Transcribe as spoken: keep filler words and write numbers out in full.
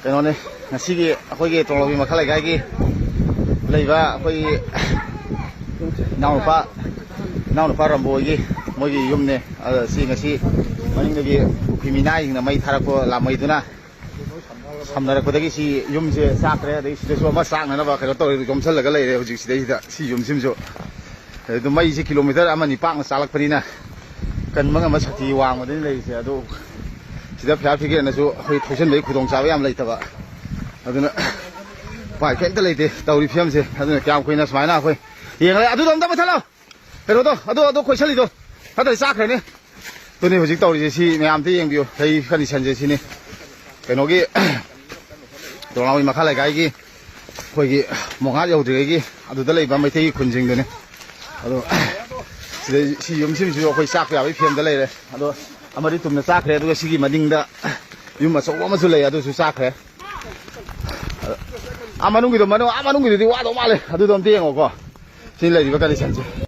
ꯀꯩꯅꯣꯅꯦ, ꯉꯁꯤꯒꯤ ꯑꯩꯈꯣꯏꯒꯤ ꯇꯣꯡꯂꯥꯎꯕꯤ ꯃꯈꯥ ꯂꯩꯀꯥꯏꯒꯤ ꯂꯩꯕ ꯑꯩꯈꯣꯏꯒꯤ ꯏꯅꯥꯎꯅꯨꯄꯥ, ꯏꯅꯥꯎꯅꯨꯄꯥ ꯔꯝꯕꯣꯒꯤ ꯃꯣꯏꯒꯤ ꯌꯨꯝꯅꯦ꯫ ꯑꯗ ꯁꯤ ꯉꯁꯤ ꯃꯅꯤꯡꯗꯒꯤ ꯀꯨꯀꯤ ꯃꯤꯅꯥꯏꯁꯤꯡꯅ ꯃꯩ ꯊꯥꯔꯛꯄ ꯂꯥꯃꯩꯗꯨꯅ ꯁꯝꯅꯔꯛꯄꯗꯒꯤ ꯁꯤ ꯌꯨꯝꯁꯦ ꯆꯥꯛꯈ꯭ꯔꯦ꯫ ꯑꯗꯒꯤ ꯁꯤꯗꯁꯨ ꯑꯃ ꯆꯥꯛꯅꯅꯕ ꯀꯩꯅꯣ ꯇꯧꯔꯦ, ꯌꯣꯝꯁꯜꯂꯒ ꯂꯩꯔꯦ ꯍꯧꯖꯤꯛ ꯁꯤꯗꯩꯁꯤꯗ꯫ ꯁꯤ ꯌꯨꯝꯁꯤꯃꯁꯨ ꯑꯗꯨ ꯃꯩꯁꯤ ꯀꯤꯂꯣꯃꯤꯇꯔ ꯑꯃꯅꯤ ꯄꯥꯛꯅ ꯆꯥꯛꯂꯛꯄꯅꯤꯅ ꯀꯟꯕ ꯉꯝꯕ ꯁꯛꯇꯤ ꯋꯥꯡꯕꯗꯅꯤ ꯂꯩꯔꯤꯁꯦ꯫ ꯑꯗꯨ ꯁꯤꯗ ꯐꯌꯥꯔ ꯐꯤꯒꯦꯠꯅꯁꯨ ꯑꯩꯈꯣꯏ ꯊꯧꯖꯤꯟꯕꯒꯤ ꯈꯨꯗꯣꯡꯆꯥꯕ ꯌꯥꯝ ꯂꯩꯇꯕ꯫ ꯑꯗꯨꯅ ꯎꯄꯥꯏ ꯀꯩꯝꯇ ꯂꯩꯇꯦ ꯇꯧꯔꯤ ꯐꯤꯕꯝꯁꯦ꯫ ꯑꯗꯨꯅ ꯀꯌꯥꯝ ꯀꯨꯏꯅ ꯁꯨꯃꯥꯏꯅ ꯑꯩꯈꯣꯏ ꯌꯦꯡꯉꯒ ꯑꯗꯨꯗꯣ ꯑꯝꯇ ꯃꯨꯊꯠꯂꯣ꯫ ꯀꯩꯅꯣꯗꯣ, ꯑꯗꯨ, ꯑꯗꯨ ꯀꯣꯏꯁꯜꯂꯤꯗꯣ ꯅꯠꯇ꯭ꯔꯗꯤ ꯆꯥꯛꯈ꯭ꯔꯅꯤ꯫ ꯑꯗꯨꯅꯤ ꯍꯧꯖꯤꯛ ꯇꯧꯔꯤꯁꯦ꯫ ꯁꯤ ꯃꯌꯥꯝ ꯑꯝꯇ ꯌꯦꯡꯕꯤꯌꯨ, ꯂꯩ ꯀꯟꯗꯤꯁꯟꯁꯦ ꯁꯤꯅꯤ꯫ ꯀꯩꯅꯣꯒꯤ ꯇꯣꯉꯥꯟꯕ ꯃꯈꯥ ꯂꯩꯀꯥꯏꯒꯤ ꯑꯩꯈꯣꯏꯒꯤ ꯃꯣꯉꯥꯠ ꯌꯧꯗ꯭ꯔꯤꯉꯩꯒꯤ ꯑꯗꯨꯗ ꯂꯩꯕ ꯃꯩꯇꯩꯒꯤ ꯈꯨꯟꯁꯤꯡꯗꯨꯅꯤ꯫ ꯑꯗꯣ ꯁꯤꯗꯩ ꯁꯤ ꯌꯨꯝꯁꯤꯃꯁꯨ ꯑꯩꯈꯣꯏ ꯆꯥꯛꯄ ꯌꯥꯕꯒꯤ ꯐꯤꯕꯝꯗ ꯂꯩꯔꯦ꯫ ꯑꯗꯣ ꯑꯃꯗꯤ ꯇꯨꯝꯅ ꯆꯥꯛꯈ꯭ꯔꯦ, ꯑꯗꯨꯒ ꯁꯤꯒꯤ ꯃꯅꯤꯡꯗ ꯌꯨꯝ ꯑꯆꯧꯕ ꯑꯃꯁꯨ ꯂꯩ, ꯑꯗꯨꯁꯨ ꯆꯥꯛꯈ꯭ꯔꯦ꯫ ꯑꯥ ꯃꯅꯨꯡꯒꯤꯗꯣ, ꯃꯅꯨꯡ, ꯑꯥ ꯃꯅꯨꯡꯒꯤꯗꯨꯗꯤ ꯋꯥꯗꯧ ꯃꯥꯜꯂꯦ꯫ ꯑꯗꯨꯗꯣ ꯑꯝꯇ ꯌꯦꯡꯉꯣꯀꯣ꯫ ꯁꯤ ꯂꯩꯔꯤꯕ ꯀꯟꯗꯤꯁꯟꯁꯦ꯫